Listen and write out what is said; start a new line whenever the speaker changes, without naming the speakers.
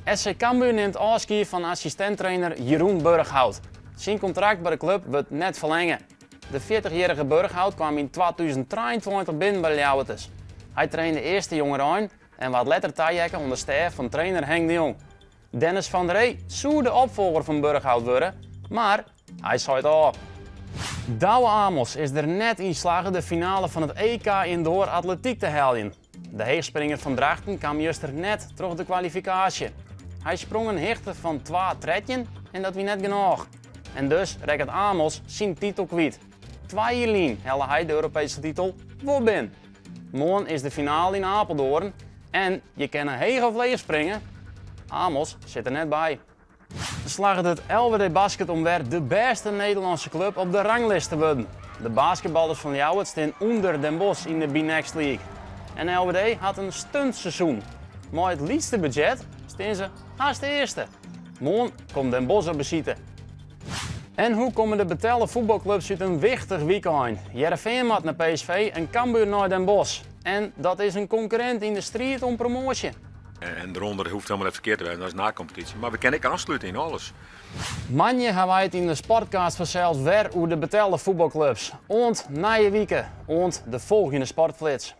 SC Cambuur nimt ôfskie fan assistint-trainer Jeroen Burghout. Syn kontrakt by de klup wurdt net ferlinge. De 40-jierrige Burghout kaam yn 2023 binnen by de Ljouwerters. Hy trainde earst de jongerein en waard letter taheakke oan de stêf fan trainer Henk de Jong. Dennis van der Ree soe de opfolger fan Burghout wurde, mar hy seit ôf. Douwe Amels is der net yn slagge de finale fan it EK Indoor Atletyk te heljen. De heechspringer fan Drachten kaam juster net troch de kwalifikaasje. Hy sprong in hichte fan 2,13 en dat wie net genôch. En dus rekket Amels syn titel kwyt. Twa jier lyn helle hy de Europeeske titel wol binnen. Moarn is de finale yn Apeldoorn en je kinne heech of leech springe, Amels sit der net by. Slagget it LWD Basket om wer de bêste Nederlânske klup op de ranglist te wurden. De basketballers fan Ljouwert stean ûnder Den Bosch yn de BNXT League. En LWD hat in stuntseizoen. Mei it lytste budzjet stean se hast earste. Moarn komt Den Bosch op besite. En hoe komme de betelle fuotbalklups út in wichtich wykein? Hearrenfean moat nei PSV en Cambuur nei Den Bosch. En dat is in konkurrint yn de striid om promoasje.
En derûnder hoecht helemaal net ferkeard te wêzen, dat is na-kompetysje. Mar we kinne ek oanslute yn alles.
Moandei ha wy it yn de Sportcast fansels wer oer de betelle fuotbalklups. Oant nije wike, oant de folgjende Sportflits.